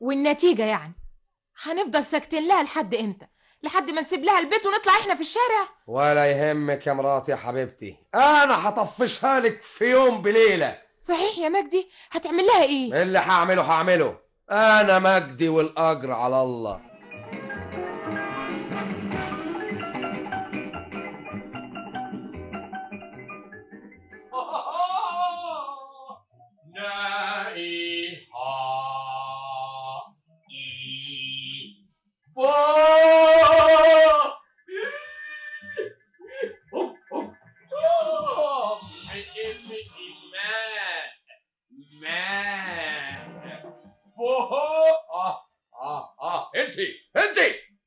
والنتيجة يعني هنفضل ساكتين لها لحد امتى؟ لحد ما نسيب لها البيت ونطلع احنا في الشارع؟ ولا يهمك يا مراتي يا حبيبتي، انا هطفشها لك في يوم بليلة. صحيح يا مجدي، هتعمل لها ايه؟ اللي هعمله هعمله انا مجدي، والاجر على الله.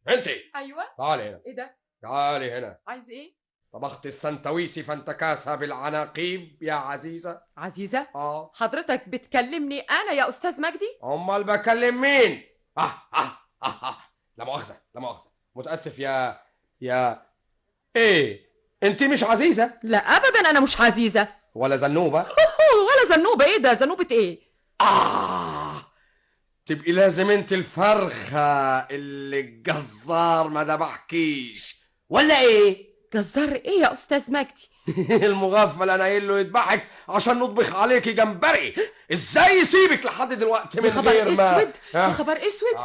انتي. ايوه، تعالي هنا. ايه ده؟ تعالي هنا. عايز ايه؟ طبخت السنتويسي فانتكاسها بالعناقيب يا عزيزه. عزيزه؟ حضرتك بتكلمني انا يا استاذ مجدي؟ امال بكلم مين؟ لا مؤاخذة لا مؤاخذة، متاسف يا ايه، انت مش عزيزه؟ لا ابدا، انا مش عزيزه. ولا زنوبه؟ ولا زنوبه. ايه ده؟ زنوبه ايه؟ تبقي لازم انت الفرخه اللي الجزار ما ذبحكيش ولا ايه؟ جزار ايه يا استاذ مجدي؟ المغفل انا قايل له يذبحك عشان نطبخ عليكي جمبري. ازاي يسيبك لحد دلوقتي من غير ما اسود؟ يا خبر اسود.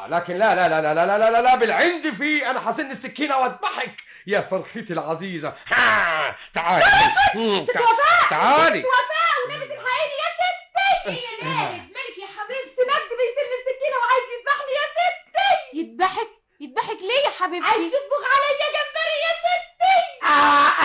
لكن لا لا لا لا لا لا لا, لا بالعند فيه، انا هسن السكينة واذبحك يا فرختي العزيزة. تعالي ست وفاء، تعالي ست وفاء، ونبي تلحقيني يا ستي. ايه يا ناهد مالك يا حبيبتي؟ مجدي بيسن السكينة وعايز يذبحني يا ستي. يذبحك؟ يذبحك ليه يا حبيبتي؟ عايز يطبخ عليا جمبري يا ستي.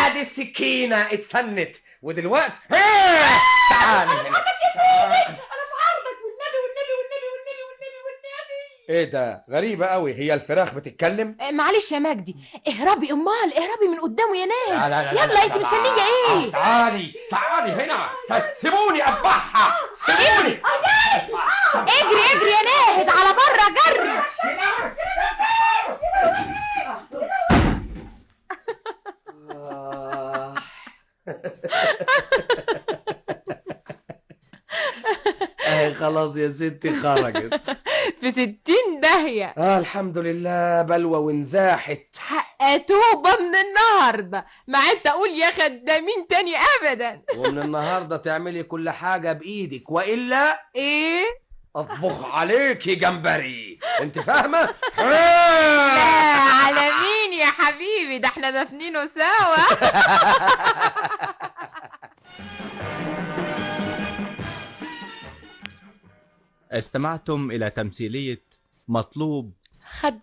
ادي السكينة اتسنت ودلوقتي تعالي انا في عرضك يا سيدي، انا في عرضك، والنبي والنبي والنبي والنبي والنبي والنبي. ايه ده؟ غريبة قوي، هي الفراخ بتتكلم؟ معلش يا مجدي، اهربي امال، اهربي من قدامه يا ناهد. يلا انت مستنيه ايه؟ تعالي تعالي هنا، سيبوني اذبحها، سيبوني. اجري اجري يا ناهد، على بره جري. خلاص يا ستي خرجت في 60 داهية. الحمد لله، بلوى وانزاحت. حق توبة من النهاردة، ما عدت اقول يا خدامين تاني ابدا. ومن النهاردة تعملي كل حاجة بايدك، والا ايه؟ اطبخ عليكي جمبري، انت فاهمة؟ لا على مين يا حبيبي، ده احنا دافنينه سوا. استمعتم إلى تمثيلية مطلوب خدام.